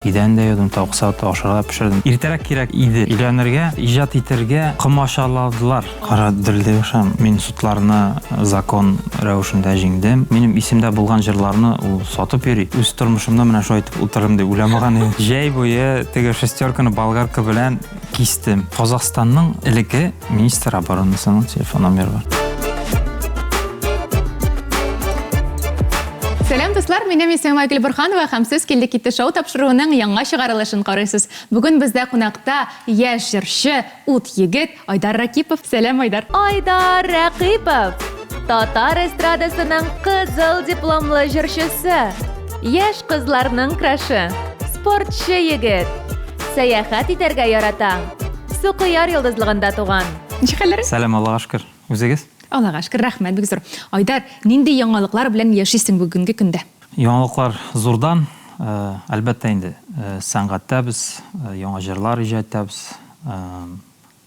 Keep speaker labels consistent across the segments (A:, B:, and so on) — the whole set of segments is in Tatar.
A: Идән дә юдым, тавык савыты ашарга да пешердем. Иртәрәк кирәк иде өйләнергә, иҗат итәргә комачауладылар. Кара дерелдәй башладым. Мин судларны закон рәвешендә җиңдем. Минем исемдә булган җырларны ул сатып йөри. Үз тормышымда менә шулай итеп утырырым дип уйламаган идем. Җәй буе теге шестерканы болгарка белән кистем. Казахстанның элекке министр оборонасының телефон номеры бар.
B: Сәлам, дуслар! Минем исемем Айгөл Борһанова һәм сез Килде китте шоу тапшыруының яңа чыгарылышын карыйсыз. Бүген бездә кунакта яшь җырчы, ут егет Айдар Ракипов. Сәлам, Айдар!
C: Айдар Рәкыйпов, татар эстрадасының кызыл дипломлы җырчысы, яшь кызларның крашы, спортчы егет, сәяхәт итәргә ярата, Сукояр йолдызлыгында туган.
B: Ничек хәлләр?
A: Сәлам, Аллага шөкер. Үзегез?
B: Аллага шөкер, рәхмәт, бик зур. Айдар, нинди яңалыклар белән яшисең бүгенге көндә?
A: Яңалыклар зурдан. Әлбәттә инде, сәнгатьтә без, яңа җырлар иҗат итәбез,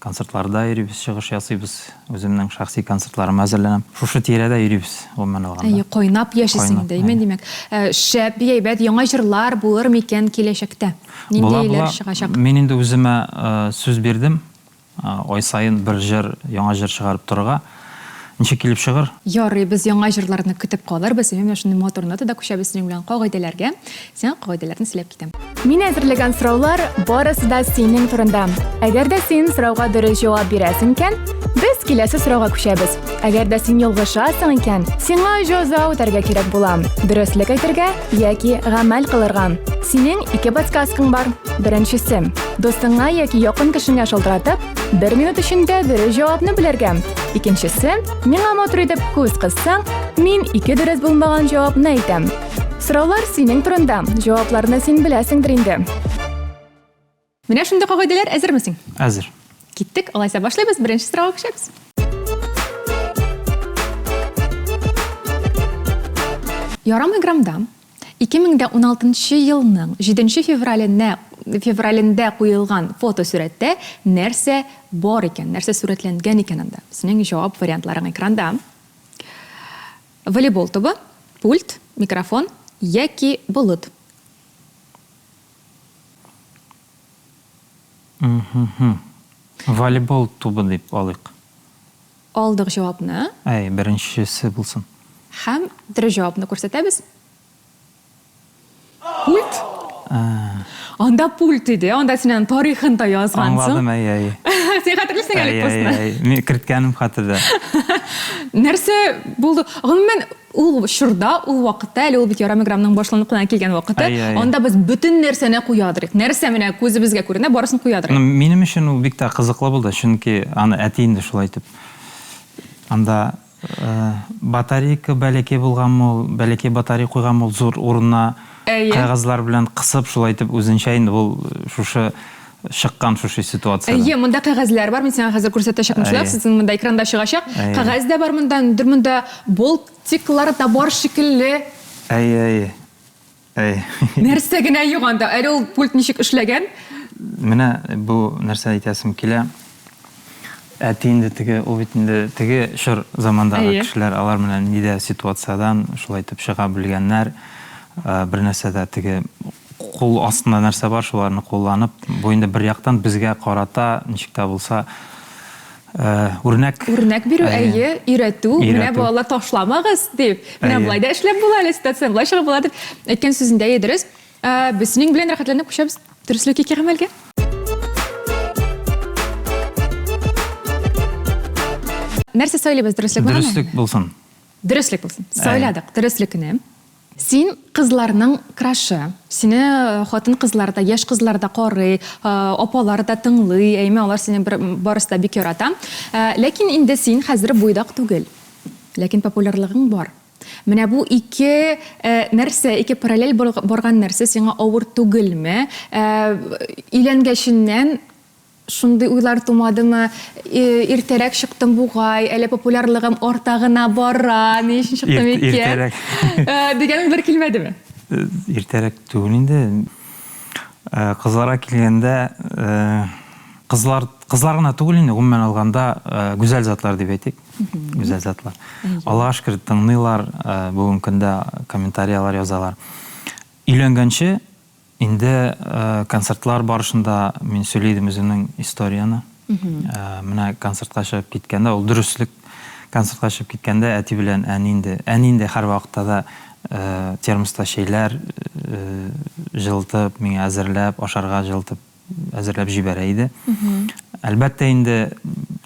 A: концертларда йөрибез, чыгыш ясыйбыз, үземнең шәхси концертларыма әзерләнәм. Шушы тирәдә йөрибез, гомумән алганда.
B: Әйе, кайнап яшисең инде, әйме, димәк. Шәп, бик әйбәт. Яңа җырлар булыр микән киләчәктә? Ниндиләр чыгачак?
A: Була, була. Мин инде үземә сүз бирдем, Ай саен бер җыр, яңа җыр чыгарып торырга. Ничек килеп чыгыр?
B: Ярый, без яңа җырларны көтеп калырбыз. Әмма менә шундый матур нотада күчәбез синең белән кагыйдәләргә. Сиңа кагыйдәләрне сөйләп китәм.
D: Мин әзерләгән сораулар барысы да синең турында. Әгәр дә син сорауга дөрес җавап бирәсең икән, без киләсе сорауга күчәбез. Әгәр дә син ялгышасың икән, сиңа җәза үтәргә кирәк була. Дөреслек әйтергә яки гамәл кылырга. Синең ике подсказкаң бар. Беренчесе. Дустыңа яки якын кешеңә шалтыратып, бер минут эчендә дөрес җавапны белергә. Икенчесе, миңа матур итеп күз кыссаң, мин ике дөрес булмаган җавапны әйтәм. Сораулар синең турында, җавапларны син беләсеңдер инде.
B: Менә шундый кагыйдәләр, әзерме син?
A: Әзер.
B: Киттек, алайса башлыйбыз, беренче сорауга күчәбез. Ярамый граммда 2016 елның 7 февраленә февралендә куелган фотосурәттә нәрсә бар икән, нәрсә сурәтләнгән икән анда? Синең җавап вариантларың экранда. Волейбол тубы, пульт, микрофон яки болыт.
A: Волейбол тубы дип алыйк.
B: Алдык җавапны.
A: Әй, беренчесе булсын.
B: Һәм дөрес җавапны күрсәтәбез. Пульт? Анда пульт иде, анда син аның тарихын да язгансың.
A: Аңладым, әй, әй.
B: Син хәтерлисең әле постны?
A: Әй, әй, әй. Мин керткәнем хәтердә.
B: Нәрсә булды? Гомумән, ул чорда, ул вакытта, әле ул бит Ярамый граммның башланып кына килгән вакыты, анда без бөтен нәрсәне куядыр идек. Нәрсә менә күзебезгә күренә, барысын куядыр идек.
A: Минем өчен ул бик тә кызыклы булды, чөнки аны әти инде шулай итеп анда батарейка бәләкәй булганмы ул, бәләкәй батарей куйганмы ул зур урынына кәгазьләр белән кысып шулай итеп үзенчә инде ул шушы чыккан шушы ситуациядән.
B: Әйе, монда кәгазьләр бар, мин сиңа хәзер күрсәтәчәкмен шулай ук, сезнең монда экранда чыгачак. Кәгазь дә бар монда, ниндидер монда болтиклар да бар шикелле.
A: Әйе, әйе. Әй.
B: Нәрсә генә юк анда. Әле ул пульт ничек эшләгән?
A: Менә бу нәрсә әйтәсем килә. Әти инде теге, ул бит инде теге чор замандагы кешеләр, алар менә нинди дә ситуациядән шулай итеп чыга белгәннәр. Бер нәрсә дә теге кул астында нәрсә бар, шуларны кулланып, бу инде бер яктан безгә карата ничек тә булса Үрнәк.
B: Үрнәк бирү, әйе, өйрәтү, менә балалар ташламагыз дип, менә болай да эшләп була әле ситуацияне, болай чыгып була дип әйткән сүзендә, әйе, дөрес. Без синең белән рәхәтләнеп күчәбез дөреслек яки гамәлгә. Нәрсә сайлыйбыз, дөреслекме?
A: Дөреслек булсын.
B: Дөреслек булсын. Сайладык дөреслекне. Син кызларның крашы. Сине хатын-кызлар да, яшь кызлар да карый, апалар да тыңлый, әйме, алар сине бер барысы да бик ярата. Ләкин инде син хәзер буйдак түгел. Ләкин популярлыгың бар. Менә бу ике нәрсә, ике параллель барган нәрсә сиңа авыр түгелме? Өйләнгәченнән Шундый уйлар тумадымы, иртәрәк чыктым бугай, әле популярлыгым арта гына бара, ни өчен чыктым икән?
A: Иртәрәк.
B: Дигән уйлар килмәдеме?
A: Иртәрәк түгел инде. Кызларга килгәндә, кызлар, кызлар гына түгел инде, гомумән алганда, гүзәл затлар дип әйтик. Гүзәл затлар. Аллага шөкер, тыңлыйлар, бүгенге көндә комментарияләр язалар. Өйләнгәнче. Инде концертлар барышында мин сөйли идем үземнең историяне. Менә концертка чыгып киткәндә, ул дөреслек, концертка чыгып киткәндә әти белән әни инде, әни инде һәрвакытта да термоста чәйләр җылытып, миңа әзерләп, ашарга җылытып әзерләп җибәрә иде. Әлбәттә инде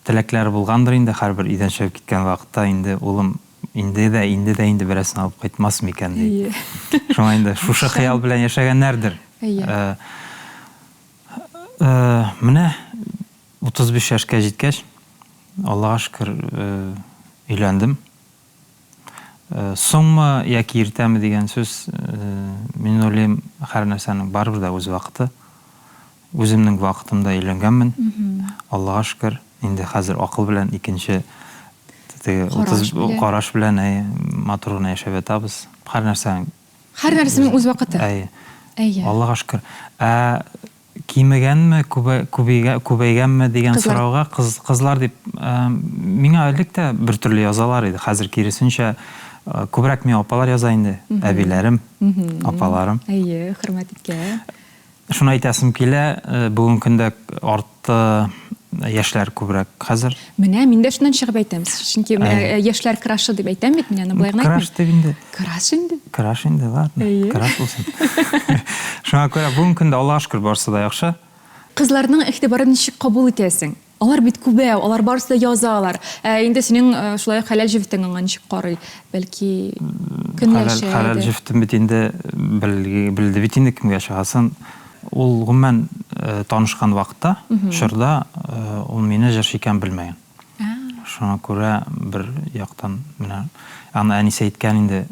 A: теләкләре булгандыр инде һәрбер өйдән чыгып киткән вакытта инде улым Инде дә, инде дә инде берәрсен алып кайтмас микән дип.
B: Әйе.
A: Шуңа инде шушы хыял белән яшәгәннәрдер.
B: Әйе.
A: Менә 35 яшькә җиткәч, Аллага шөкер, өйләндем. Соңмы яки иртәме дигән сүз, мин уйлыйм, һәр нәрсәнең барыбер дә үз вакыты. Үземнең вакытымда өйләнгәнмен. Аллага шөкер, инде хәзер акыл белән икенче теге
B: Караш белән.
A: Караш белән, әйе, матур гына яшәп ятабыз. Һәр нәрсәнең
B: Һәр нәрсәнең үз вакыты.
A: Әйе.
B: Әйе.
A: Аллага шөкер. Ә кимегәнме, күбәйгәнме дигән
B: Кызлар.
A: сорауга кыз, кызлар дип, миңа элек тә бер төрле язалар иде. Хәзер киресенчә, күбрәк миңа апалар яза инде. Әбиләрем, апаларым.
B: Әйе, хөрмәт иткән.
A: Шуны әйтәсем килә, бүгенге көндә артты яшьләр күбрәк хәзер.
B: Менә мин дә шуннан чыгып әйтәм. Чөнки менә яшьләр крашы дип әйтәм бит, мин аны болай гына әйтмим.
A: Краш дип инде.
B: Краш инде.
A: Краш инде, ладно. Краш булсын. Шуңа күрә бүгенге көндә Аллага шөкер, барысы да яхшы.
B: Кызларның игътибарын ничек кабул итәсең? Алар бит күбәү, алар барысы да язалар. Ә инде синең шулай ук хәләл җефетең аңа ничек карый? Бәлки, көнләшә
A: Хәләл, хәләл җефетем бит инде белде бит инде кемгә чыгасын. Ул гомумән танышкан вакытта, чорда ул мине җырчы икән белмәгән. Шуңа күрә бер яктан менә аны әнисе әйткән инде,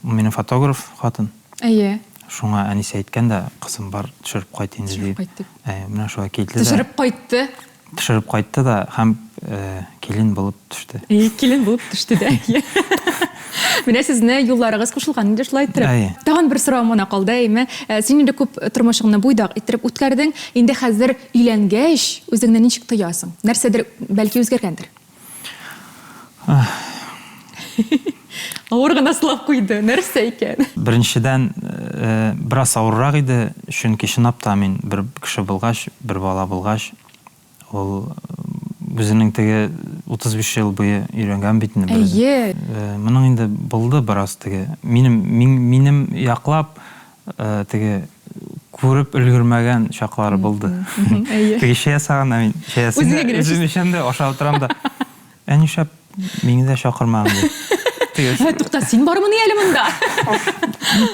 A: ул минем фотограф хатын.
B: Әйе.
A: Шуңа әнисе әйткән дә, кызым бар, төшереп кайт инде
B: Төшереп
A: дип.
B: кайт дип.
A: Әйе, менә шулай килде дә.
B: Төшереп кайтты.
A: Төшереп кайтты да һәм килен булып төште.
B: Әйе, килен булып төште дә. Менә сезне юлларыгыз кушылган инде шулай иттереп.
A: Әйе.
B: Тагын бер соравым гына калды, әйеме? Син инде күп тормышыңны буйдак иттереп үткәрдең. Инде хәзер өйләнгәч, үзеңне ничек тоясың? Нәрсәдер бәлки үзгәргәндер? Авыр гына сулап куйды. Нәрсә икән?
A: Беренчедән, бераз авыррак иде, чөнки чынлап та мин бер кеше булгач, бер бала булгач, ул үзенең теге 35 ел буе өйрәнгән бит инде.
B: Әйе.
A: Моның инде булды бераз теге. Минем минем яклап теге күреп өлгермәгән чаклары булды.
B: Әйе.
A: Теге чәй ясаганда мин чәй ясыйм
B: Үзеңә генә
A: үзем эчәм дә ашап утырам да. Ә нишләп мине дә чакырмадың дип. Теге
B: Ә, тукта, син бармыни әле монда?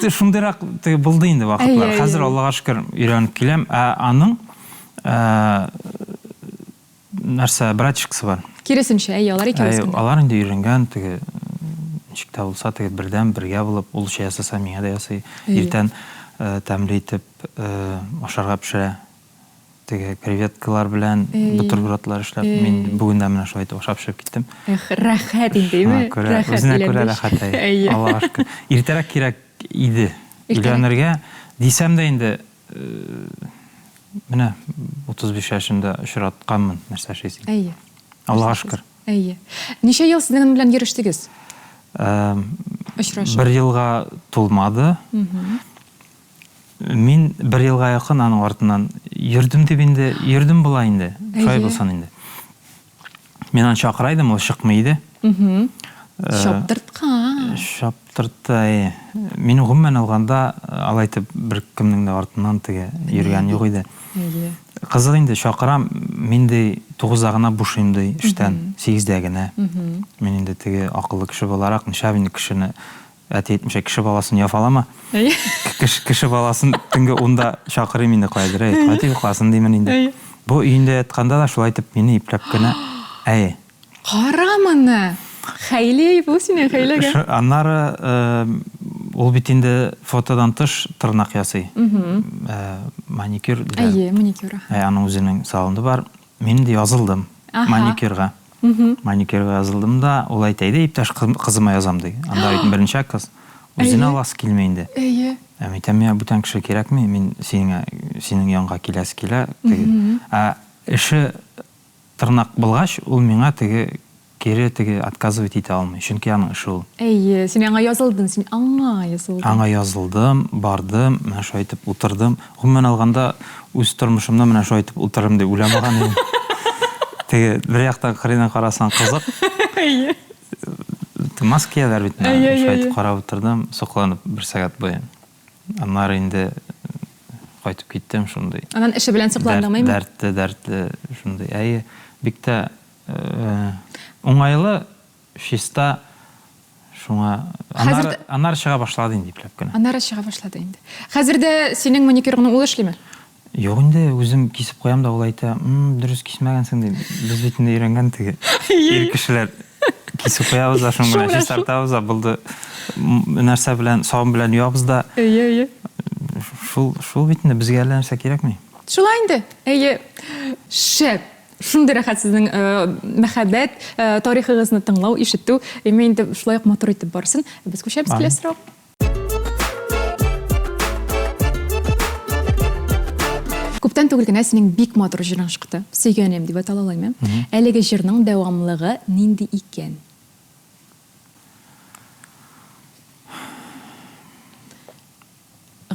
A: Шундыйрак теге булды инде вакытлар. Хәзер Аллага шөкер өйрәнеп киләм. Ә аның нәрсә, братишкасы бар.
B: Киресенчә, әйе, алар икәү үскән.
A: Алар инде өйрәнгән, теге ничек тә булса, теге бердәм, бергә булып, ул чәй ясаса, миңа да ясый. Иртән тәмле итеп ашарга пешерә. Теге креветкалар белән бутербродлар эшләп, мин бүген дә менә шулай итеп ашап чыгып киттем.
B: Эх, рәхәт инде, әйме?
A: Рәхәт. Үзенә күрә рәхәт, әйе. Аллага шөкер. Иртәрәк кирәк иде өйләнергә. Дисәм дә инде, Менә 35 яшемдә очратканмын, нәрсә эшлисең?
B: Әйе.
A: Аллага шөкер.
B: Әйе. Ничә ел сезнең белән йөрештегез? Очрашып.
A: Бер елга тулмады. Мин бер елга якын аның артыннан йөрдем дип инде, йөрдем була инде. Шулай булсын инде. Мин аны чакыра идем, ул чыкмый иде.
B: Чаптырткан.
A: Чаптыртты, әйе. Мин гомумән алганда, алай итеп беркемнең дә артыннан теге йөргән юк иде.
B: Әйе.
A: Кызык инде, чакырам, мин ди тугызда гына бушыйм ди эштән, сигездә генә. Мин инде теге акыллы кеше буларак, нишләп инде кешене, әти әйтмешә, кеше баласын яфалама.
B: Әйе.
A: Кеше, баласын төнге унда чакырыйм инде каядыр, әй, кайтып йокласын димен инде. Бу өендә ятканда да шулай итеп мине ипләп кенә, әйе.
B: Кара моны! Хәйлә бу синең хәйләгә.
A: Аннары ул бит инде фотодан тыш тырнак ясый. Маникюр
B: диләр. Әйе, маникюр.
A: Ә аның үзенең салоны бар. Мин инде язылдым маникюрга. Маникюрга язылдым да, ул әйтә, әйдә, иптәш кызыма язам, ди. Анда бит берничә кыз. Үзенә аласы килми инде.
B: Әйе.
A: Ә мин әйтәм, миңа бүтән кеше кирәкми, мин синеңә, синең янга киләсе килә. Ә эше Тырнак булгач, ул миңа теге кире теге отказывать итә алмый, чөнки аның эше ул.
B: Әйе, син аңа язылдың, син аңа язылдың.
A: Аңа язылдым, бардым, менә шулай итеп утырдым. Гомумән алганда, үз тормышымда менә шулай итеп утырырым дип уйламаган идем. Теге бер яктан кырыйдан карасаң кызык.
B: Әйе.
A: Маска кияләр бит менә. Шулай итеп карап утырдым, сокланып бер сәгать буе. Аннары инде кайтып киттем шундый.
B: Аннан эше белән сокландыңмы?
A: Дәртле, дәртле шундый. Әйе, бик тә уңайлы, чиста, шуңа аннары, аннары чыга башлады инде ипләп кенә.
B: Аннары чыга башлады инде. Хәзер дә синең маникюрыңны ул эшлиме?
A: Юк инде, үзем кисеп куям да, ул әйтә, М, дөрес кисмәгәнсең, ди. Без бит инде өйрәнгән теге ир кешеләр. Кисеп куябыз да, шуның белән чистартабыз да, булды. Нәрсә белән, сабын белән юабыз да.
B: Әйе, әйе.
A: Шул, шул бит инде, безгә әллә нәрсә кирәкми.
B: Шулай инде. Әйе. Шәп! Шундый рәхәт сезнең мәхәббәт тарихыгызны тыңлау, ишетү. Әмма инде шулай ук матур итеп барсын. Без күчәбез киләсе сорауга. Күптән түгел генә синең бик матур җырың чыкты. Сөйгәнем дип атала алаймы? Әлеге җырның дәвамлыгы нинди икән?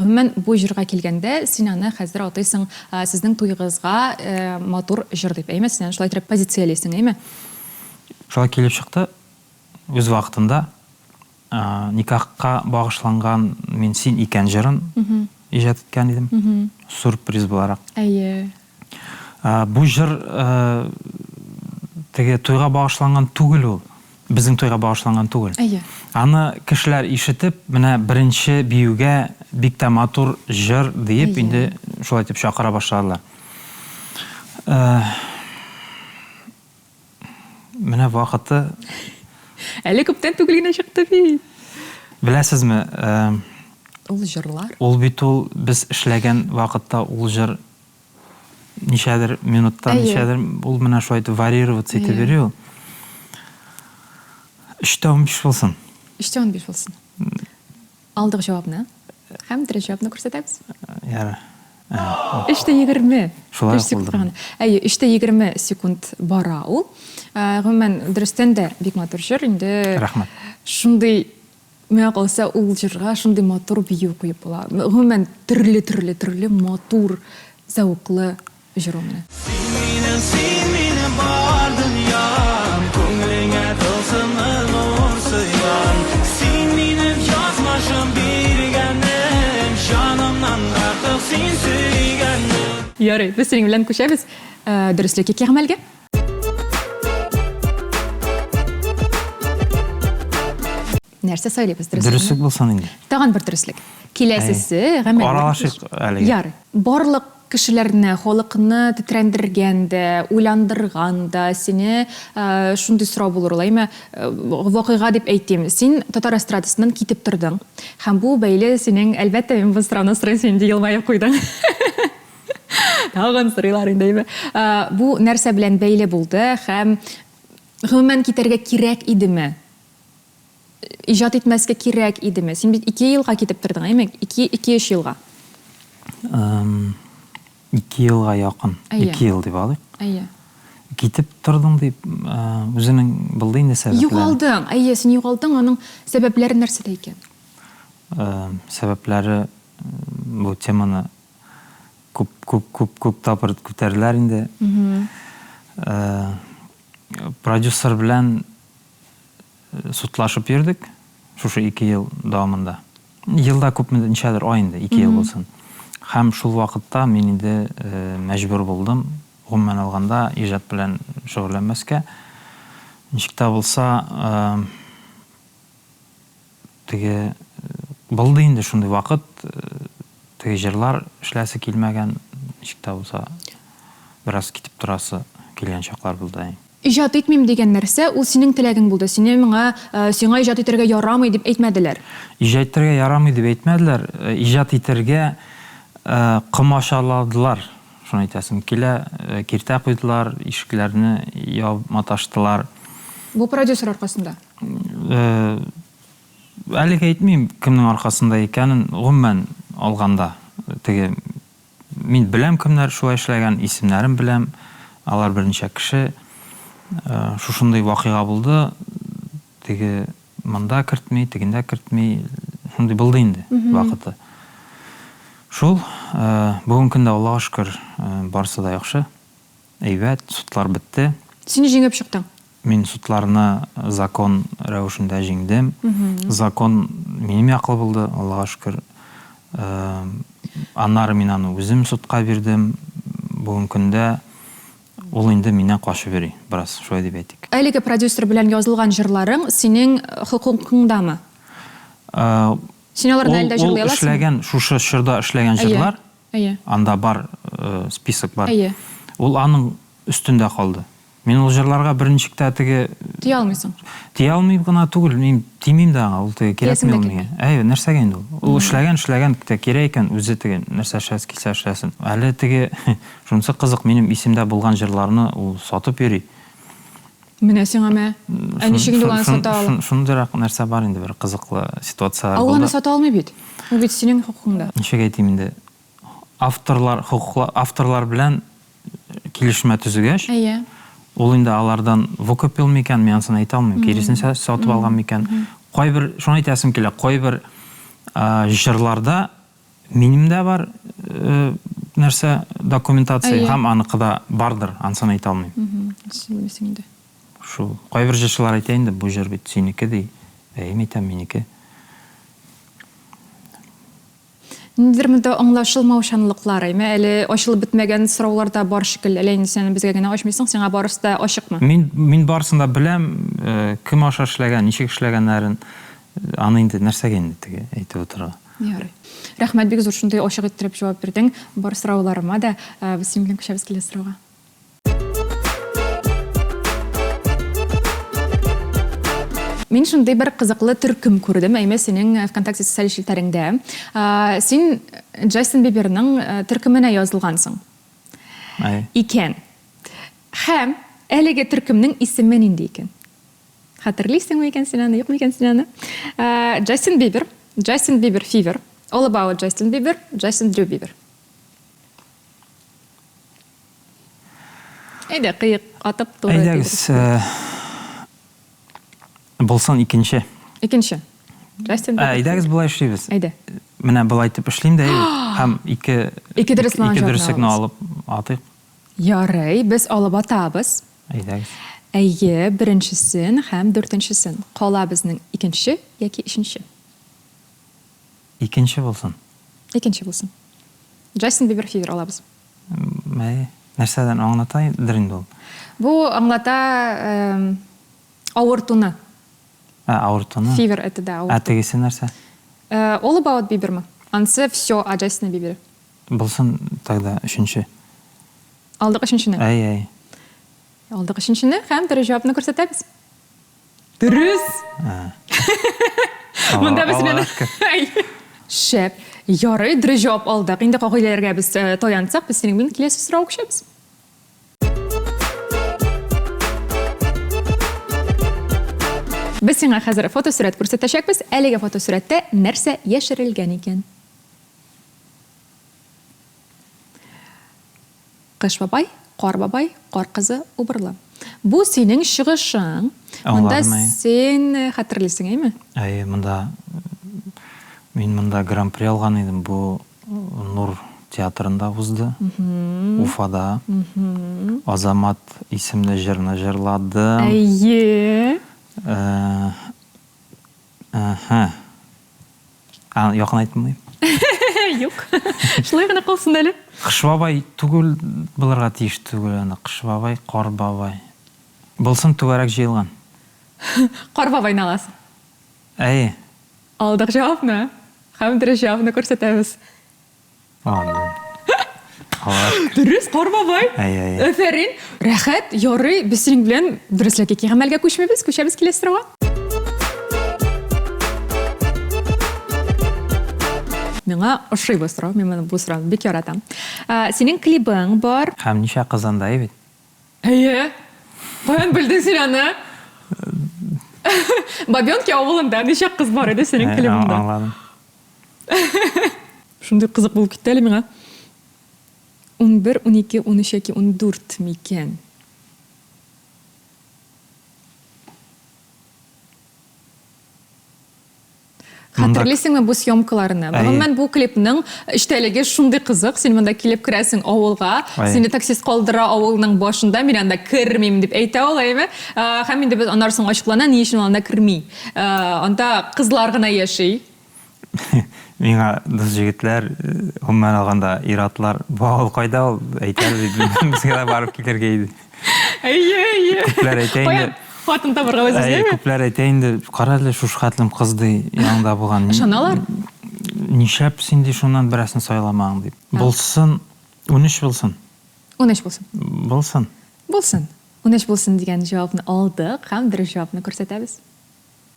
B: Гомумән, бу җырга килгәндә, син аны хәзер атыйсың сезнең туегызга матур җыр дип, әйме? Син аны шулай итеп позициялисең, әйме?
A: Шулай килеп чыкты. Үз вакытында Никахка багышланган Мин син икән җырын иҗат иткән идем. Сюрприз буларак.
B: Әйе.
A: Бу җыр теге туйга багышланган түгел ул. Безнең туйга багышланган түгел.
B: Әйе.
A: Аны кешеләр ишетеп, менә беренче биюгә бик тә матур җыр диеп инде шулай итеп чакыра башладылар. Менә вакыты.
B: Әле күптән түгел генә чыкты бит.
A: Беләсезме,
B: Ул җырлар.
A: Ул бит ул без эшләгән вакытта ул җыр ничәдер минутта, ничәдер ул менә шулай итеп варьироваться итеп йөри ул. 3:15 булсын.
B: 3:15 булсын. Алдык җавапны. Һәм дөрес җавапны күрсәтәбез.
A: Ярар.
B: 3:20.
A: Шулай ук булды.
B: Әйе, 3:20 секунд бара ул. Гомумән, дөрестән дә бик матур җыр инде.
A: Рәхмәт.
B: Шундый миңа калса, ул җырга шундый матур бию куеп була. Гомумән, төрле-төрле, төрле матур, зәвыклы Җыр ул менә.
E: Син минем, син минем бар дөньям, Күңелеңә тылсымлы нур сыйган. Син минем язмышым биргәнем, Җанымнан артык син сөйгәнем.
B: Ярый, без синең белән күчәбез дөреслек яки гамәлгә. Нәрсә сайлыйбыз, дөреслекме?
A: Дөреслек булсын инде.
B: Тагын бер дөреслек. Киләсесе гамәл.
A: Аралашыйк әлегә.
B: Ярый. Барлык кешеләрне, халыкны тетрәндергән дә, уйландырган да, сине шундый сорау булыр ул, әйме, вакыйга дип әйтим. Син татар эстрадасыннан китеп тордың. Һәм бу бәйле синең, әлбәттә, мин бу сорауны сорыйм, син инде елмаеп куйдың. Тагын сорыйлар инде, әйме. Бу нәрсә белән бәйле булды һәм гомумән китәргә кирәк идеме? Иҗат итмәскә кирәк идеме? Син бит ике елга китеп тордың, әйме? Ике, ике-өч елга.
A: Ике елга якын.
B: Әйе.
A: Ике ел дип алыйк.
B: Әйе.
A: Китеп тордың дип, үзенең булды инде сәбәпләре.
B: Югалдың. Әйе, син югалдың, аның сәбәпләре нәрсәдә икән?
A: Сәбәпләре бу теманы күп, күп, күп, күп тапкыр күтәрделәр инде. Продюсер белән Судлашып йөрдек шушы ике ел дәвамында. Елда күпме, ничәдер ай инде, ике ел булсын. Һәм шул вакытта мин инде мәҗбүр булдым, гомумән алганда, иҗат белән шөгыльләнмәскә. Ничек тә булса, теге булды инде шундый вакыт, теге җырлар эшләсе килмәгән, ничек тә булса, бераз китеп торасы килгән чаклар булды.
B: Иҗат итмим дигән нәрсә, ул синең теләгең булды. Сине моңа, сиңа иҗат итәргә ярамый дип әйтмәделәр.
A: Иҗат итәргә ярамый дип әйтмәделәр, иҗат итәргә комачауладылар, шуны әйтәсем килә. Киртә куйдылар, ишекләрне ябып маташтылар.
B: Бу продюсер аркасында?
A: Әлегә әйтмим, кемнең аркасында икәнен, гомумән алганда, теге Мин беләм кемнәр шулай эшләгән, исемнәрен беләм, алар берничә кеше. Шушындый вакыйга булды. Теге монда кертми, тегендә кертми, шундый булды инде вакыты. Шул, бүгенге көндә Аллага шөкер, барысы да яхшы, әйбәт, судлар бетте.
B: Син җиңеп чыктың.
A: Мин судларны закон рәвешендә җиңдем. Закон минем яклы булды, Аллага шөкер. Аннары мин аны үзем судка бирдем. Бүгенге көндә Ул инде миннән качып йөри, бераз, шулай дип әйтик.
B: Әлеге продюсер белән язылган җырларың синең хокукыңдамы? Син аларны әле дә җырлый
A: аласыңмы? Ул эшләгән, шушы чорда эшләгән җырлар, анда бар, список бар. Ул аның өстендә калды. Мин ул җырларга берничек тә теге...
B: Тия алмыйсың.
A: Тия алмыйм гына түгел, мин тимим дә аңа, ул теге кирәкми ул миңа. Әйе, нәрсәгә инде ул? Ул эшләгән, эшләгән, кирәк икән, үзе теге нәрсә эшләсе килсә эшләсен. Әле теге Шунысы кызык, минем исемдә булган җырларны ул сатып йөри.
B: Менә сиңа мә. Ә ничек инде ул аны сата ала?
A: Шундыйрак нәрсә бар инде, бер кызыклы ситуацияләр
B: булды. Ә ул аны сата алмый бит. Ул бит синең хокукыңда.
A: Ничек әйтим инде, авторлар хокуклы, авторлар белән килешмә төзегәч,
B: Әйе.
A: ул инде алардан выкупил микән, мин анысын әйтә алмыйм, киресенчә сатып алган микән. Кайбер, шуны әйтәсем килә, кайбер җырларда Минем дә бар нәрсә, документация, һәм аныкы да бардыр, анысын әйтә алмыйм.
B: Син белмисең инде.
A: Шул. Кайбер җырчылар әйтә инде, бу җыр бит синеке, ди. Әйе, мин әйтәм, минеке.
B: Ниндидер монда аңлашылмаучанлыклар, әйме, әле ачылып бетмәгән сораулар да бар шикелле. Әллә инде син аны безгә генә ачмыйсың, сиңа барысы да ачыкмы?
A: Мин, мин барысын да беләм, кем аша эшләгән, ничек эшләгәннәрен. Аны инде нәрсәгә инде теге әйтеп утырырга.
B: Ярый. Рәхмәт бик зур, шундый ачык иттереп җавап бирдең бар сорауларыма да. Без синең белән күчәбез киләсе сорауга. Мин шундый бер кызыклы төркем күрдем, әйме, синең ВКонтакте социаль челтәреңдә. Син Джастин Биберның төркеменә язылгансың. Икән. Һәм әлеге төркемнең исеме нинди икән? Хәтерлисеңме икән син аны, юкмы икән син аны? Джастин Бибер, Джастин Бибер Фивер, All About Justin Bieber, Джастин Дрю Бибер. Әйдә, кыек атып туры.
A: Әйдәгез, булсын икенче.
B: Икенче. Джастин
A: Бибер. Әйдәгез болай эшлибез.
B: Әйдә.
A: Менә болай итеп эшлим дә, һәм ике
B: ике
A: дөреслекне алып атыйк.
B: Ярый, без алып атабыз.
A: Әйдәгез.
B: Әйе, беренчесен һәм дүртенчесен. Кала безнең икенче яки өченче.
A: Икенче булсын.
B: Икенче булсын. Джастин Бибер Фивер алабыз.
A: Әйе. Нәрсәдән аңлатадыр инде ул?
B: Бу аңлата авыртуны.
A: Ә, авыртуны.
B: Фивер это да, авырту.
A: Ә тегесе нәрсә?
B: All about Bieberмы? Анысы все о Джастине Бибере.
A: Булсын тогда өченче.
B: Алдык өченчене.
A: Әй, әй.
B: Алдык өченчене һәм дөрес җавапны күрсәтәбез. Дөрес! Монда без менә Шәп. Ярый, дөрес җавап алдык. Инде кагыйдәләргә без э, таянсак, без синең белән киләсе сорауга күчәбез. Без сиңа хәзер фотосурәт күрсәтәчәкбез. Әлеге фотосурәттә нәрсә яшерелгән икән? Кыш бабай, Кар бабай, Кар кызы, Убырлы. Бу синең чыгышың. Монда син хәтерлисең, әйме?
A: Әйе, монда мин монда гран-при алган идем. Бу Нур театрында узды. Уфада. Азамат исемле җырны җырладым.
B: Әйе.
A: Әһә. А, якынайттымы?
B: Юк. Шулай гына калсын әле.
A: Кыш бабай түгел булырга тиеш түгел аны. Кыш бабай, кар бабай. Булсын түгәрәк җыелган.
B: Кар бабайны аласың.
A: Әйе.
B: Алдык җавапны. Һәм дөрес җавапны күрсәтәбез. Дөрес, Кар бабай.
A: Әйе, әйе.
B: Афәрин. Рәхәт, ярый, без синең белән дөреслек яки гамәлгә күчмибез, күчәбез киләсе сорауга. Миңа ошый бу сорау, мин моны бу сорауны бик яратам. Синең клибың бар.
A: Һәм ничә кыз анда, әй бит?
B: Әйе. Каян белдең син аны? Бабенки авылында ничә кыз бар иде синең клибыңда?
A: Аңладым.
B: Шундый кызык булып китте әле миңа. 11, 12, 13 яки 14 микән? Хәтерлисеңме бу съемкаларны? Гомумән, бу клипның эчтәлеге шундый кызык. Син монда килеп керәсең авылга, сине таксист калдыра авылның башында, мин анда кермим дип әйтә ул, әйеме? Һәм инде без аннары соң ачыклана, ни өчен ул анда керми. Анда кызлар гына яши.
A: Миңа дус җегетләр, гомумән алганда, ир-атлар, бу авыл кайда ул, әйтәр дип, безгә дә барып килергә иде.
B: Әйе, әйе.
A: Күпләр әйтә инде.
B: Хатын табырга үзегезгәме?
A: Әйе, күпләр әйтә инде, кара әле шушы хәтлем кыз ди, яныңда булган.
B: Ышаналар?
A: Нишләп син ди шуннан берәрсен сайламадың дип. Булсын, 13 булсын.
B: 13 булсын.
A: Булсын.
B: Булсын. 13 булсын дигән җавапны алдык һәм дөрес җавапны күрсәтәбез.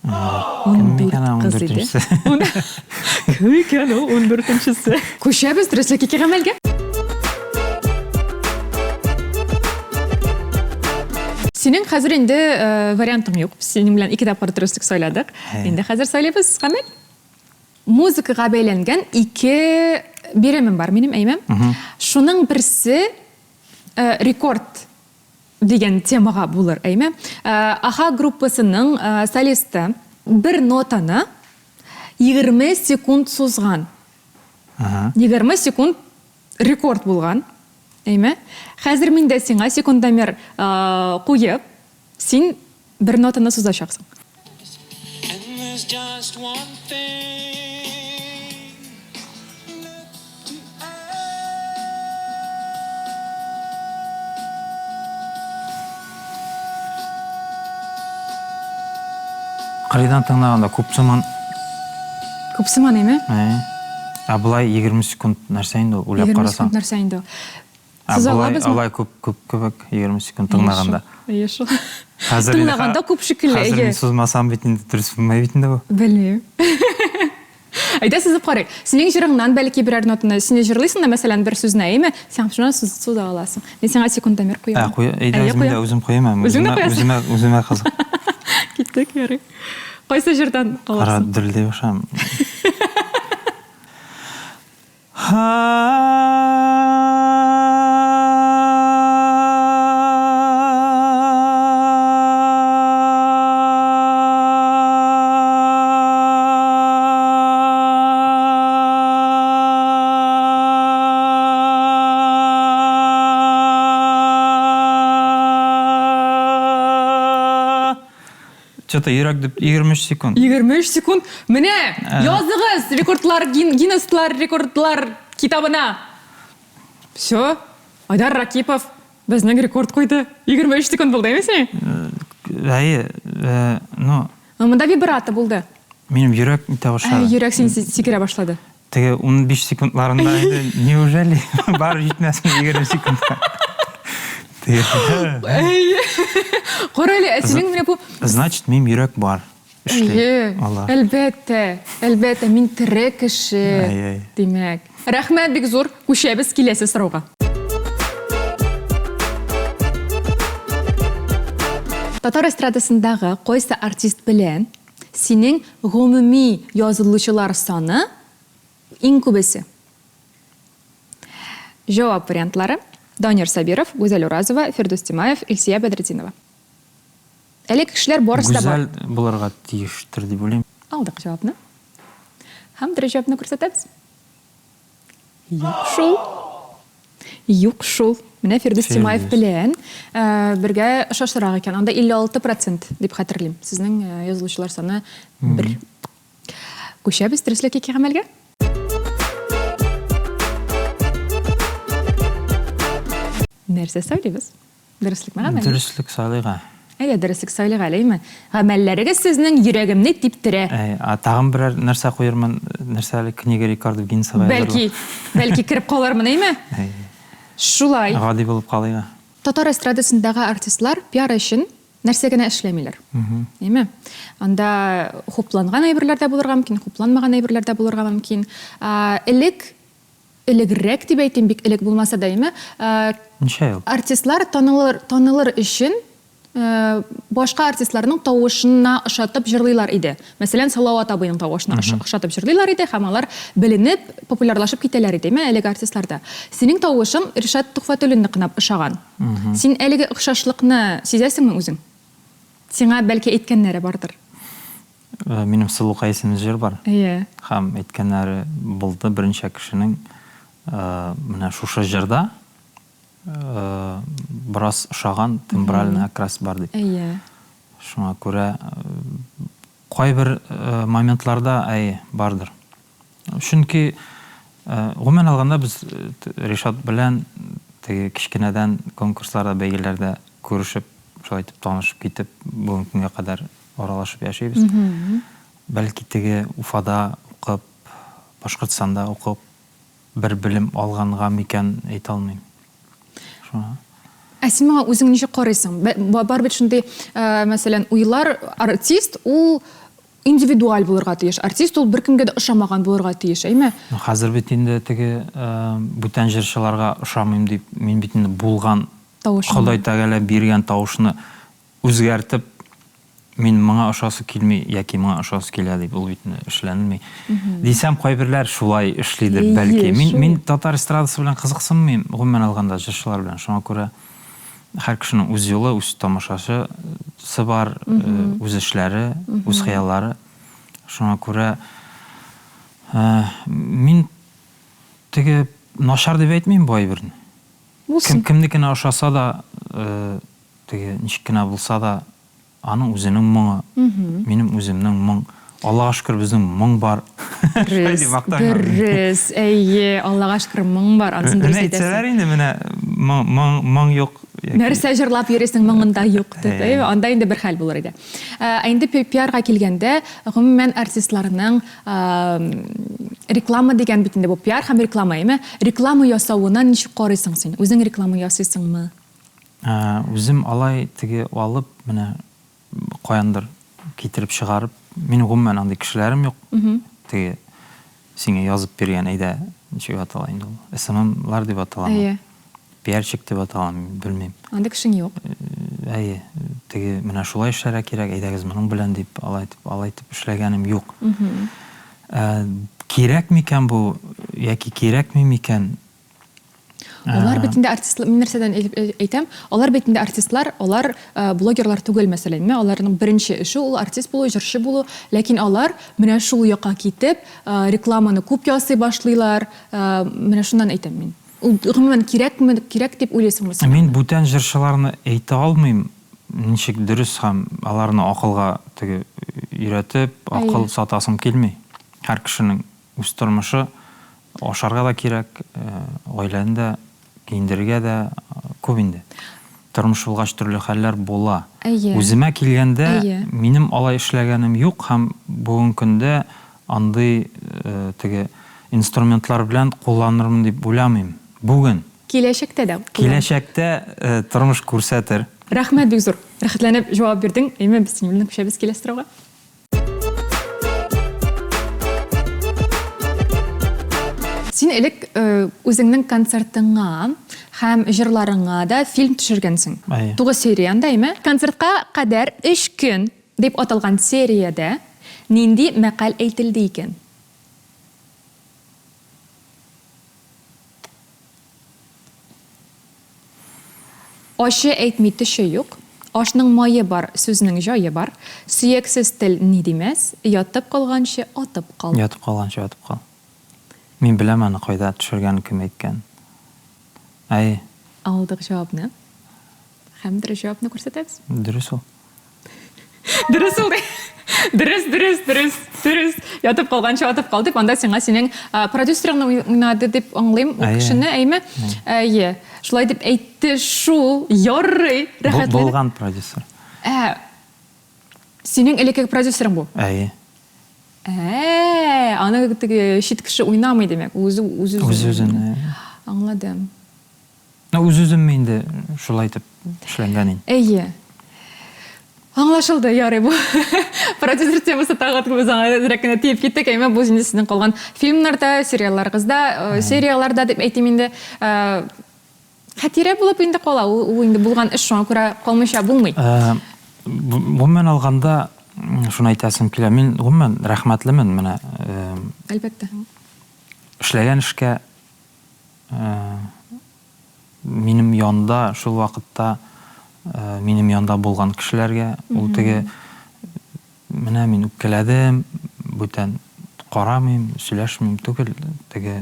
A: 14
B: кыз иде. Кем икән ул 14-нчесе? Күчәбез дөреслек ике гамәлгә. Синең хәзер инде э, вариантың юк. Синең белән ике тапкыр дөреслек сайладык. Инде хәзер сайлыйбыз гамәл. Музыкага бәйләнгән ике биремем бар минем, әйме? Шуның берсе э, рекорд Дигән темага булыр, әйме? Аха группасының солисты бер нотаны 20 секунд сузган. 20 секунд рекорд булган, әйме? Хәзер мин дә сиңа секундомер куеп, син бер нотаны сузачаксың.
A: Кырыйдан тыңлаганда күп сыман.
B: Күп сыман, әйме?
A: Ә. Ә болай 20 секунд нәрсә инде ул, уйлап
B: 20
A: карасаң.
B: секунд нәрсә инде ул?
A: Ә
B: Сез
A: болай,
B: алабызмы?
A: алай күп, күп кебек, 20 секунд тыңлаганда.
B: Әйе шул.
A: Хәзер инде-
B: Тыңлаганда күп шикелле,
A: Хәзер
B: әйе.
A: мин сузмасам бит инде дөрес булмый бит инде бу.
B: Белмим. Әйдә сызып карыйк. Синең җырыңнан бәлки берәр нотаны, син җырлыйсың да, мәсәлән, бер сүзне, әйеме? Син шуннан суза аласың. Мин сиңа секундомер куям.
A: Ә, куя, әйдә
B: Әйе,
A: үзем дә
B: куям.
A: үзем куям ә.
B: Үзең дә
A: Үземә,
B: куясың?
A: үземә, үземә кызык.
B: Киттек, ярый. Кайсы җырдан
A: Кара
B: алырсың?
A: дерелдәй башладым. Что-то йөрәк дип 23 секунд.
B: 23 секунд. Менә, языгыз рекордлар, Гиннесслар рекордлар китабына. Все. Айдар Ракипов безнең рекорд куйды. 23 секунд булды, әйме
A: Әйе, ну.
B: Монда вибрато булды.
A: Минем йөрәк итә башлады.
B: Йөрәк син сикерә башлады.
A: Теге 15 секундларында инде неужели бар җитмәсме 20 секундка?
B: Әйе. Кара әле, ә синең менә бу
A: Значит, минем йөрәк бар. Эшли.
B: Әйе.
A: Алла.
B: Әлбәттә, әлбәттә, мин тере кеше.
A: Әйе.
B: Димәк. Рәхмәт бик зур. Күчәбез киләсе сорауга. Татар эстрадасындагы кайсы артист белән синең гомуми язылучылар саны Иң күбесе. Җавап вариантлары, Данир Сабиров, Гүзәл Уразова, Фирдүс Тимаев, Илсөя Бәдретдинова. Әлеге кешеләр барысы да бар.
A: Гүзәл булырга тиештер дип уйлыйм.
B: Алдык җавапны. Һәм дөрес җавапны күрсәтәбез. Юк шул. Юк шул. Менә Фирдүс Тимаев белән бергә ошашрак икән. Анда 56 процент дип хәтерлим. Сезнең язылучылар саны бер. Күчәбез дөреслек яки гамәлгә. Нәрсә сайлыйбыз? Дөреслекме гамәлме?
A: Дөреслек сайлыйк.
B: Әйдә, дөреслек сайлыйк әле, әйме? Гамәлләрегез сезнең йөрәгемне типтерә.
A: Әй, а тагын берәр нәрсә куермын, нәрсә әле Книга рекордов Гиннесага язарлык.
B: Бәлки, бәлки кереп калырмын, әйме?
A: Әй.
B: Шулай.
A: Гади булып калыйк.
B: Татар эстрадасындагы артистлар пиар өчен Нәрсә генә эшләмиләр. Әйме? Анда хупланган әйберләр дә булырга мөмкин, хупланмаган әйберләр дә булырга мөмкин. Элек, элегрәк дип әйтим, бик элек булмаса да, әйме?
A: Ничә ел?
B: Артистлар танылыр, танылыр өчен башка артистларның тавышына ошатып җырлыйлар иде. Мәсәлән, Салават абыйның тавышына ошатып җырлыйлар иде һәм алар беленеп, популярлашып китәләр иде, әйме, әлеге артистларда. Синең тавышың Ришат Төхфәтуллинныкына ошаган. Син әлеге охшашлыкны сизәсеңме үзең? Сиңа, бәлки, әйткәннәре бардыр.
A: Минем Сылукай исемле җыр бар.
B: Әйе.
A: Һәм әйткәннәре булды берничә кешенең, менә шушы җырда бераз ошаган тембральный окрас бар дип.
B: Әйе.
A: Шуңа күрә кайбер моментларда, әйе, бардыр. Чөнки, гомумән алганда, без Ришат белән теге кечкенәдән конкурсларда, бәйгеләрдә күрешеп, шулай итеп танышып китеп, бүгенге көнгә кадәр аралашып яшибез. Бәлки теге Уфада укып, Башкортстанда укып, бер белем алганга микән, әйтә алмыйм. Шуңа.
B: Ә син моңа үзең ничек карыйсың? Бар бит шундый, мәсәлән, уйлар, артист ул индивидуаль булырга тиеш. Артист ул беркемгә дә ошамаган булырга тиеш, әйме?
A: Ну, хәзер бит инде теге бүтән җырчыларга ошамыйм дип, мин бит инде булган
B: Тавышыңны.
A: Ходай Тәгалә биргән тавышны үзгәртеп, мин моңа ошасы килми яки моңа ошасы килә дип, ул бит инде эшләнелми. Дисәм, кайберләр шулай эшлидер, бәлки.
B: Әйе,
A: Мин,
B: шул.
A: мин татар эстрадасы белән кызыксынмыйм, гомумән алганда, җырчылар белән. Шуңа күрә Һәр кешенең үз юлы, үз тамашачысы бар, үз эшләре, үз хыяллары. Шуңа күрә мин теге начар дип әйтмим бу әйберне.
B: Булсын.
A: Кем кемнекенә ошаса да, теге ничек кенә булса да, Аның үзенең моңы, минем үземнең моң. Аллага шөкер, безнең моң бар.
B: Дөрес, дөрес, әйе, Аллага шөкер, моң бар, анысын дөрес
A: әйтәсең. Әйтсәләр инде, менә моң, моң, моң юк.
B: Нәрсә җырлап йөрисең, моңында юк дип, әйе, анда инде бер хәл булыр иде. Ә инде пиарга килгәндә, гомумән артистларның реклама дигән бит инде бу пиар һәм реклама, әйеме? Реклама ясавына ничек карыйсың син? Үзең реклама ясыйсыңмы?
A: Үзем алай теге алып, менә каяндыр китереп чыгарып, минем гомумән андый кешеләрем юк. Теге сиңа язып биргән, әйдә, ничек атала инде ул? СММлар дип аталамы?
B: Әйе.
A: Пиарщик дип аталамы, белмим.
B: Андый кешең юк.
A: Әйе, теге менә шулай эшләргә кирәк, әйдәгез моның белән дип, алай итеп, алай итеп эшләгәнем юк. Кирәк микән бу яки кирәкми микән?
B: Алар бит инде артистлар, мин нәрсәдән әйтәм, алар бит инде артистлар, алар блогерлар түгел, мәсәлән, менә аларның беренче эше ул артист булу, җырчы булу, ләкин алар менә шул якка китеп, рекламаны күп ясый башлыйлар, менә шуннан әйтәм мин. Ул гомумән кирәкме, кирәк дип уйлыйсыңмы син?
A: Мин бүтән җырчыларны әйтә алмыйм, ничек дөрес һәм аларны акылга теге өйрәтеп, акыл сатасым килми. Һәр кешенең Үз тормышы, ашарга да кирәк, гаиләне дә киендерергә дә күп инде. Тормыш булгач төрле хәлләр була.
B: Әйе.
A: Үземә килгәндә,
B: Әйе.
A: минем алай эшләгәнем юк һәм бүгенге көндә андый теге инструментлар белән кулланырмын дип уйламыйм. Бүген.
B: Киләчәктә дә куллан.
A: Киләчәктә тормыш күрсәтер.
B: Рәхмәт бик зур. Рәхәтләнеп җавап бирдең. Әйме, без синең белән күчәбез киләсе сорауга. Син элек э, үзеңнең концертыңа һәм җырларыңа да фильм төшергәнсең.
A: Әйе.
B: 9 серия анда, әйме? Концертка кадәр 3 көн дип аталган сериядә нинди мәкаль әйтелде икән? Ачы әйтми төче юк. Ашның мае бар, сүзнең җае бар. Сөяксез тел ни димәс, ятып калганчы атып кал.
A: Ятып калганчы атып кал. Мин беләм аны кайда төшергәнен, кем әйткәнен. Әйе.
B: Алдык җавапны. Һәм дөрес җавапны күрсәтәбез.
A: Дөрес ул.
B: Дөрес ул. Дөрес, дөрес, дөрес, дөрес. Ятып калганчы атып кал дип, анда сиңа синең продюсерыңны уйнады дип аңлыйм ул кешене, әйме? Әйе. Шулай дип әйтте шул. Ярый, рәхәтләнеп.
A: Булган продюсер.
B: Ә, синең элеккеге продюсерың бу?
A: Әйе.
B: Ә, аны теге чит кеше уйнамый, димәк, үзе үзе.
A: Үзе-үзен.
B: Аңладым.
A: Ну, үз-үземме инде шулай итеп эшләнгән инде.
B: Әйе. Аңлашылды, ярый бу. Продюсер темасы тагы без аңа әзрәк кенә тиеп киттек, әмма бу инде сезнең калган фильмнарда, сериалларыгызда, э, серияләрдә дип әйтим инде, э, хатирә булып инде кала. Ул, ул инде булган эш, шуңа күрә калмыйча булмый.
A: Э, гомумән алганда, шуны әйтәсем килә. Мин гомумән рәхмәтлемен менә.
B: Әлбәттә.
A: Эшләгән эшкә Минем янда шул вакытта минем янда булган кешеләргә ул теге менә мин үпкәләдем, бүтән карамыйм, сөйләшмим түгел. Теге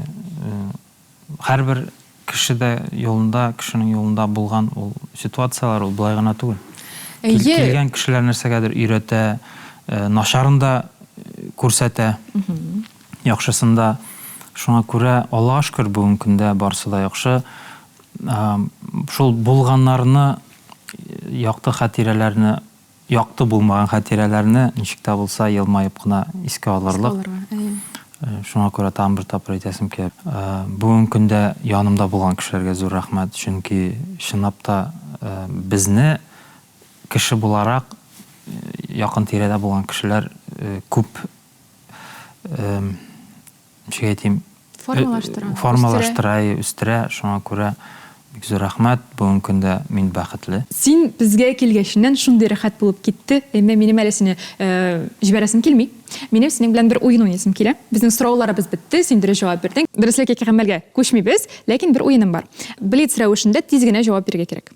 A: һәрбер кеше дә юлында, кешенең юлында булган ул ситуацияләр ул болай гына түгел.
B: Әйе.
A: Килгән кешеләр нәрсәгәдер өйрәтә, начарын да күрсәтә, яхшысын да. Шуңа күрә, Аллага шөкер, бүгенге көндә барысы да яхшы. Шул булганнарны, якты хатирәләрне, якты булмаган хатирәләрне ничек тә булса елмаеп кына искә алырлык. Шуңа күрә тагын бер тапкыр әйтәсем килә. Бүгенге көндә янымда булган кешеләргә зур рәхмәт, чөнки чынлап та безне кеше буларак якын тирәдә булган кешеләр күп ничек әйтим,
B: Формалаштыра,
A: формалаштыра, үстерә. Шуңа күрә бик зур рәхмәт. Бүгенге көндә мин бәхетле.
B: Син безгә килгәченнән шундый рәхәт булып китте. Әмма минем әле сине җибәрәсем килми. Минем синең белән бер уен уйныйсым килә. Безнең сорауларыбыз бетте, син дөрес җавап бирдең. Дөреслек яки гамәлгә күчмибез, ләкин бер уеным бар. Блиц рәвешендә тиз генә җавап бирергә кирәк.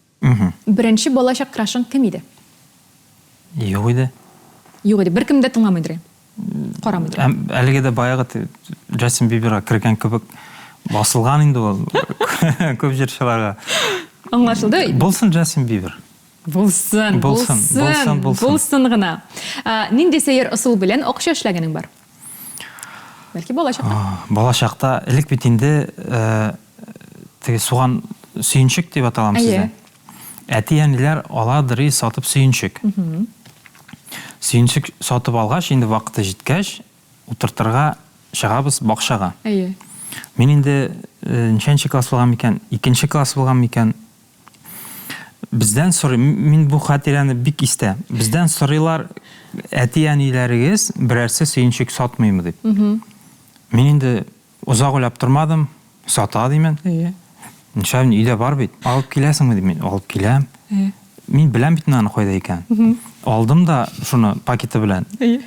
B: Беренче балачак крашың кем иде?
A: Юк иде.
B: Юк иде. Беркем дә тыңламыйдыр. Карамыйдыр.
A: Әлеге дә баягы Джастин Биберга кергән кебек басылган инде ул күп җырчыларга.
B: Аңлашылды.
A: Булсын Джастин Бибер.
B: Булсын,
A: булсын, булсын,
B: булсын, булсын гына. Нинди сәер ысул белән акча эшләгәнең бар? Бәлки балачакта.
A: Балачакта элек бит инде теге суган сөенчек дип аталамы сездә? Әти-әниләр аладыр и сатып сөенчек. Сөенчек сатып алгач, инде вакыты җиткәч, утыртырга чыгабыз бакчага.
B: Әйе.
A: Мин инде ничәнче класс булган микән, икенче класс булган микән? Бездән сорый, мин бу хатирәне бик истә. Бездән сорыйлар, әти-әниләрегез берәрсе сөенчек сатмыймы дип. Мин инде озак уйлап тормадым, сата димен.
B: Әйе.
A: Ничә өйдә бар бит. Алып киләсеңме дип, мин алып киләм.
B: Әйе.
A: Мин беләм бит аны кайда икән. Алдым да шуны пакеты белән.
B: Әйе.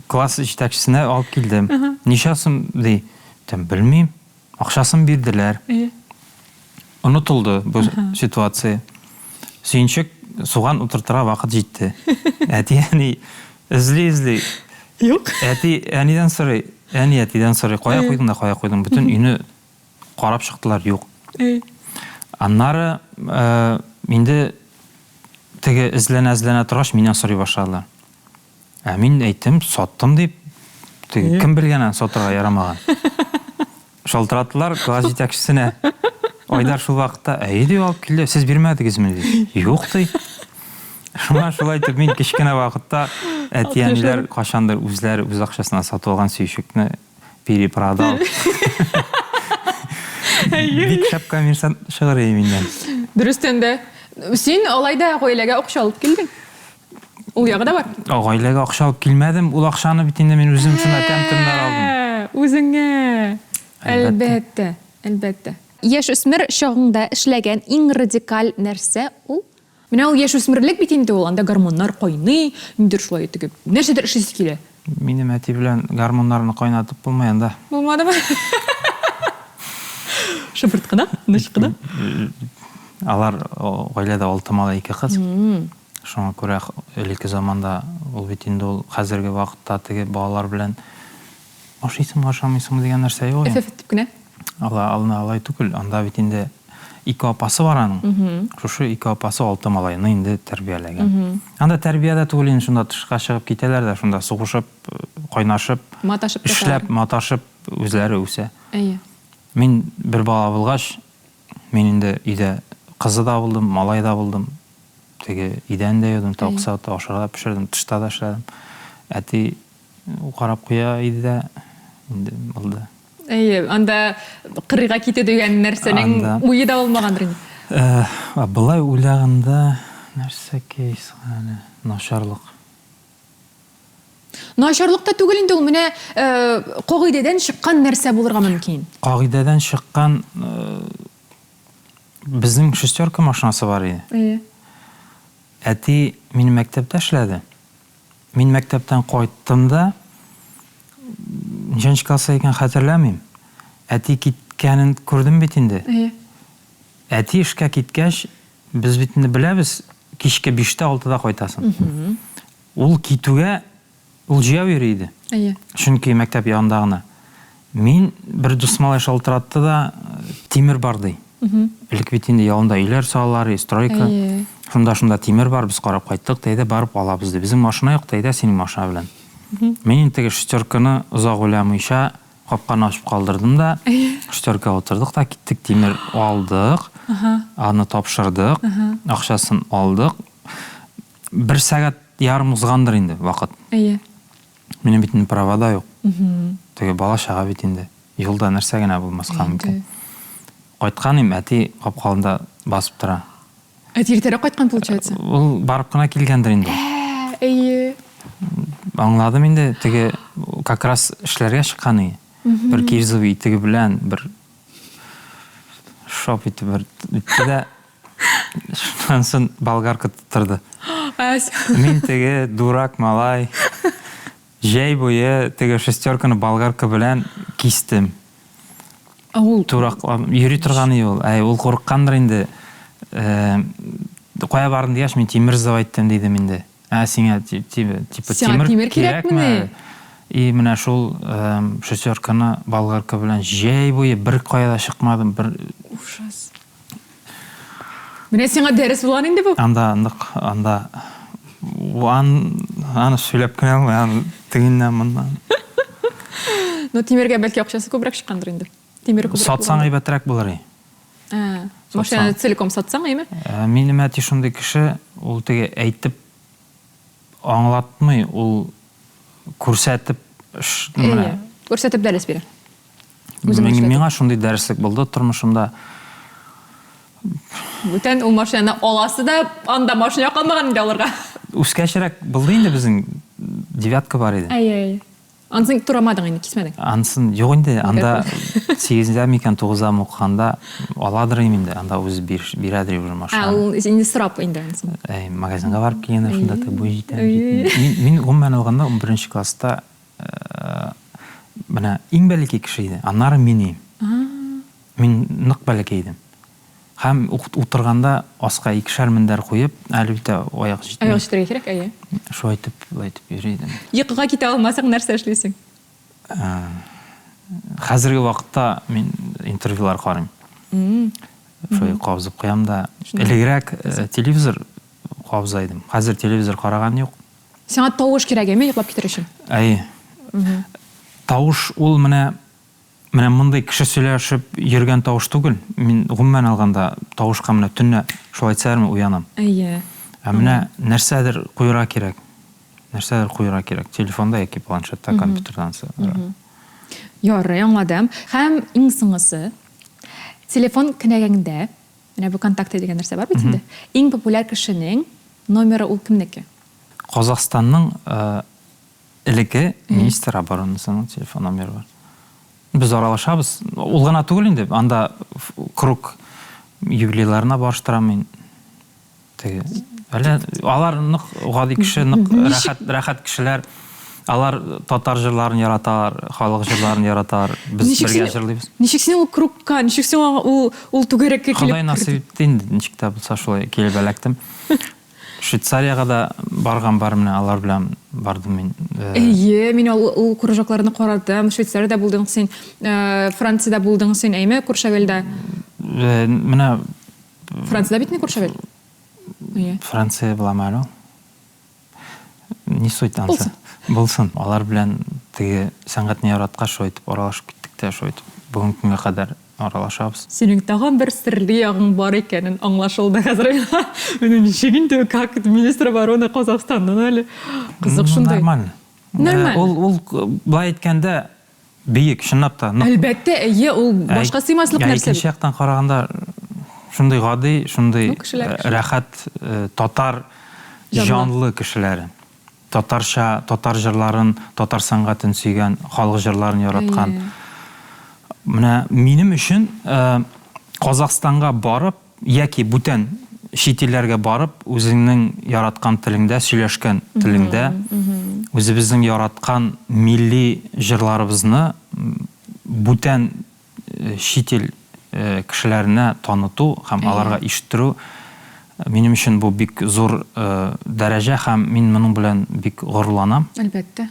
A: Класс җитәкчесенә алып килдем. Ничә сум ди? Әйтәм, белмим. Акчасын бирделәр.
B: Әйе.
A: Онытылды бу ситуация. Сөенчек суган утыртырга вакыт җитте. Әти әни эзли-эзли.
B: Юк.
A: Әти әнидән сорый, әни әтидән сорый, кая куйдың да кая куйдың? Бөтен өйне карап чыктылар, юк. Аннары инде теге эзләнә-эзләнә торгач, миннән сорый башладылар. Ә мин әйттем, саттым дип. Теге кем белгән аны сатырга ярамаган. Шалтыраттылар класс җитәкчесенә. Айдар шул вакытта, әйе дип алып килде, сез бирмәдегезме ди. Юк ди. Шуңа шулай итеп мин кечкенә вакытта әти-әниләр кайчандыр үзләре үз акчасына сатып алган сөйчекне перепродал. Бик шәп коммерсант чыгар иде миннән.
B: Дөрестән дә. Син алай да гаиләгә акча алып килдең. Ул ягы да бар.
A: Гаиләгә акча алып килмәдем. Ул акчаны бит инде мин үзем шунда тәм-томнар алдым.
B: Үзеңә. Әлбәттә, әлбәттә. Яшүсмер чагыңда эшләгән иң радикаль нәрсә ул? Менә ул яшүсмерлек бит инде ул, анда гормоннар кайный, ниндидер шулай теге нәрсәдер эшлисе килә.
A: Минем әти белән гормоннарны кайнатып булмый анда.
B: Булмадымы? Шыпырт кына, тыныч кына.
A: Алар гаиләдә алты малай, ике кыз. Шуңа күрә элекке заманда ул бит инде ул хәзерге вакытта теге балалар белән ашыйсыңмы, ашамыйсыңмы дигән нәрсә юк инде.
B: Эф-эф итеп кенә.
A: Ала, алына алай түгел. Анда бит инде ике апасы бар аның. Шушы ике апасы алты малайны инде тәрбияләгән. Анда тәрбия дә түгел инде, шунда тышка чыгып китәләр дә, шунда сугышып, кайнашып,
B: Маташып
A: эшләп, маташып үзләре үсә.
B: Әйе.
A: Мин бер бала булгач, мин инде өйдә кызы да булдым, малай да булдым. Теге идән дә юдым, тавык савыты ашарга да пешердем, тышта да эшләдем. Әти карап куя иде дә, инде булды.
B: Әйе, анда кырыйга китү дигән нәрсәнең уе да булмагандыр инде.
A: Болай уйлаганда, нәрсәкәй соң әле, начарлык.
B: Начарлык та түгел инде ул, менә кагыйдәдән чыккан нәрсә булырга мөмкин.
A: Кагыйдәдән чыккан Безнең шестерка машинасы бар иде.
B: Әйе.
A: Әти минем мәктәптә эшләде. Мин мәктәптән кайттым да, ничәнче класста икән хәтерләмим. Әти киткәнен күрдем бит инде.
B: Әйе.
A: Әти эшкә киткәч, без бит инде беләбез, кичке биштә, алтыда кайтасың. Ул китүгә. Ул җәяү йөри иде.
B: Әйе.
A: Чөнки мәктәп янында гына. Мин бер дус малай шалтыратты да, тимер бар ди. Элек бит инде янында өйләр салалар, и стройка.
B: Әйе.
A: Шунда шунда тимер бар, без карап кайттык, әйдә барып алабыз ди. Безнең машина юк, әйдә синең машина белән. Мин инде теге шестерканы озак уйламыйча капканы ачып калдырдым да, шестеркага утырдык та киттек, тимер алдык, аны тапшырдык, акчасын алдык. Бер сәгать ярым узгандыр инде вакыт.
B: Әйе.
A: Минем бит инде права да юк. Теге бала чага бит инде. Юлда нәрсә генә булмаска мөмкин. Кайткан идем, әти капка алдында басып тора.
B: Әти иртәрәк кайткан, получается?
A: Ул барып кына килгәндер инде.
B: Ә, әйе.
A: Аңладым инде, теге как раз эшләргә чыккан иде. Бер кирзовый итеге белән бер шоп итеп бер итте дә шуннан соң болгарка тоттырды. Мин теге дурак малай җәй буе теге шестерканы болгарка белән кистем.
B: Ә ул
A: Тураклап йөри торган иде ул. Әй, ул курыккандыр инде. Э, кая бардың дигәч, мин тимер сдавать иттем дидем инде. Ә сиңа типа
B: Сиңа тимер кирәкмени?
A: И менә шул шестерканы болгарка белән җәй буе бер кая да чыкмадым, бер
B: Ужас. Менә сиңа дәрес булган инде бу.
A: Анда нык, анда ан, аны сөйләп кенә алмый, аны тегеннән моннан.
B: Ну, тимергә бәлки акчасы күбрәк чыккандыр инде. Тимер күбрәк.
A: Сатсаң әйбәтрәк булыр и.
B: Ә, машинаны целиком сатсаң, әйме?
A: Ә, минем әти шундый кеше, ул теге әйтеп аңлатмый, ул күрсәтеп
B: менә. Күрсәтеп дәрес бирә.
A: Миңа шундый дәреслек булды тормышымда.
B: Бүтән ул машинаны аласы да, анда машина калмаган инде алырга.
A: Үскәчрәк булды инде безнең девятка бар иде.
B: Әй, әй. Анысын турамадың инде, кисмәдең.
A: Анысын юк инде, анда сигездә микән, тугызда укыганда аладыр идем инде, анда үзе бирәдер уже машина.
B: Ә, ул инде сорап инде анысын.
A: Әй, магазинга барып килгәндә шунда ты буй җитә. Мин гомумән алганда 11 класста менә иң бәләкәй кеше иде. Аннары мин идем. Мин нык бәләкәй идем. Һәм утырганда аска икешәр мендәр куеп, әле бит аяк җитми.
B: Аяк җитәргә кирәк, әйе.
A: Шулай итеп, шулай итеп йөри идем.
B: Йокыга китә алмасаң, нәрсә эшлисең?
A: Хәзерге вакытта мин интервьюлар карыйм. Шулай кабызып куям да. Элегрәк телевизор кабыза идем. Хәзер телевизор караган юк.
B: Сиңа тавыш кирәк, әйме, йоклап китәр өчен?
A: Әйе. Тавыш ул менә менә мондый кеше сөйләшеп йөргән тавыш түгел. Мин гомумән алганда тавышка менә төнлә шулай әйтсәләрме уянам.
B: Әйе.
A: Ә менә нәрсәдер куерга кирәк. Нәрсәдер куерга кирәк. Телефонда яки планшетта, компьютердан.
B: Ярый, аңладым. Һәм иң соңгысы, телефон кенәгәңдә, менә бу контакты дигән нәрсә бар бит инде. Иң популяр кешенең номеры ул кемнеке?
A: Казахстанның элекке министр оборонасының телефон номеры бар. Без аралашабыз. Ул гына түгел инде, анда круг юбилейларына барыштырам мин. Теге әллә алар нык гади кеше, нык рәхәт, рәхәт кешеләр. Алар татар җырларын яраталар, халык җырларын яраталар. Без бергә җырлыйбыз.
B: Ничек син ул кругка, ничек син ул ул түгәрәккә
A: килеп Ходай насыйп итте инде, ничек тә булса шулай килеп эләктем. Швейцариягә дә барган бар менә алар белән бардым мин.
B: Әйе, мин ул, ул кружокларны карадым. Швейцариядә булдың син, Франциядә булдың син, әйме, Куршавельдә?
A: Менә
B: Франциядә бит не Куршавель.
A: Әйе. Франция буламы әле ул? Не суть ансы. Булсын. Алар белән теге сәнгатьне яраткач, шулай итеп аралашып киттек тә, шулай итеп бүгенге көнгә кадәр аралашабыз.
B: Синең тагын бер серле ягың бар икәнен аңлашылды хәзер миңа. Менә ничек инде, как министр обороны Казахстаннан әле. Кызык шундый.
A: Нормально.
B: Нормально.
A: Ул, ул былай әйткәндә, бөек, чынлап та.
B: Әлбәттә, әйе, ул башка сыймаслык нәрсә.
A: Икенче яктан караганда, шундый гади, шундый рәхәт татар җанлы кешеләре. Татарча, татар җырларын, татар сәнгатен сөйгән, халык җырларын яраткан. Менә минем өчен Казахстанга барып яки бүтән чит илләргә барып, үзеңнең яраткан телеңдә, сөйләшкән телеңдә, үзебезнең яраткан милли җырларыбызны бүтән чит ил кешеләренә таныту һәм аларга ишеттерү минем өчен бу бик зур дәрәҗә һәм мин моның белән бик горурланам.
B: Әлбәттә.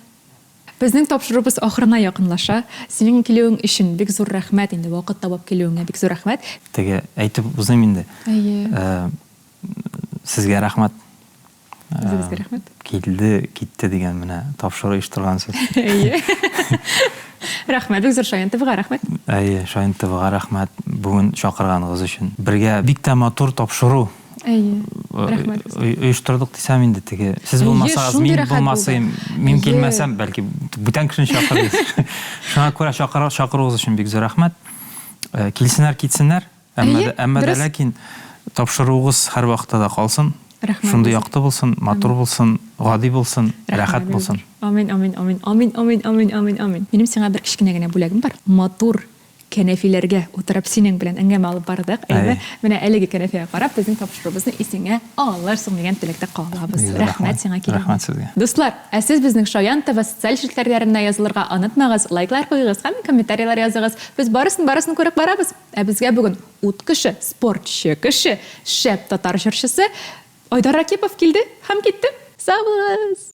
B: Безнең тапшыруыбыз ахырына якынлаша. Синең килүең өчен бик зур рәхмәт инде, вакыт табып килүеңә бик зур рәхмәт.
A: Теге әйтеп узыйм инде.
B: Әйе.
A: Э, сезгә рәхмәт.
B: Үзегезгә рәхмәт.
A: Килде, китте дигән менә тапшыру оештыргансыз.
B: Әйе. Рәхмәт, бик зур Шаян ТВга рәхмәт.
A: Әйе, Шаян ТВга рәхмәт бүген чакырганыгыз өчен. Бергә бик тә матур тапшыру
B: Әйе. Рәхмәт.
A: Оештырдык дисәм инде теге. Сез булмасагыз, мин булмасам, мин килмәсәм, бәлки бүтән кешене чакырырбыз. Шуңа күрә чакыруыгыз өчен бик зур рәхмәт. Э, килсеннәр, китсеннәр. Әмма дә, әмма дә ләкин тапшыруыгыз һәрвакытта да калсын.
B: Рәхмәт.
A: Шундый якты булсын, матур булсын, гади булсын, рәхәт булсын.
B: Амин, амин, амин, амин, амин, амин, амин, амин. Минем сиңа бер кечкенә генә бүләгем бар. Матур кәнәфиләргә утырып синең белән әңгәмә алып бардык. Әйе. Менә әлеге кәнәфигә карап безнең тапшыруыбызны исеңә алырсың дигән теләктә калабыз. Рәхмәт сиңа килүеңә.
A: Рәхмәт сезгә.
B: Дуслар, ә сез безнең Шаян ТВ социаль челтәрләренә язылырга онытмагыз, лайклар куегыз һәм комментарийлар языгыз. Без барысын-барысын күреп барабыз. Ә безгә бүген ут кеше, спортчы кеше, шәп татар җырчысы Айдар Ракипов килде һәм китте. Сау булыгыз!